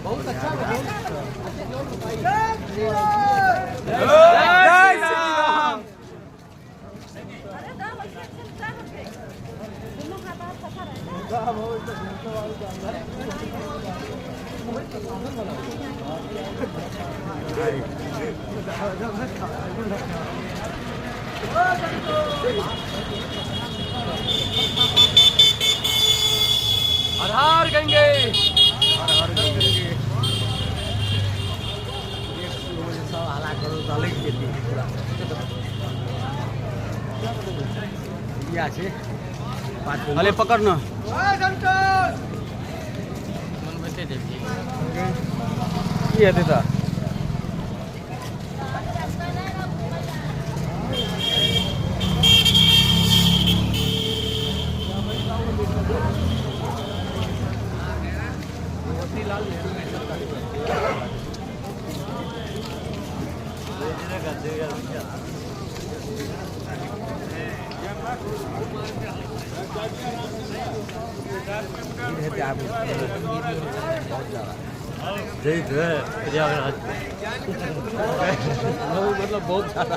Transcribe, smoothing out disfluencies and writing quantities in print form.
बहुत अच्छा। जय श्री राम। हर हर गंगे। सब हला करू तऽ अलगि जेतै पूरा। इएह छै। अरे पकड़ ना। की हेतै तऽ? हेतै आब बहुत जादा। प्रयागराज मतलब बहुत जादा।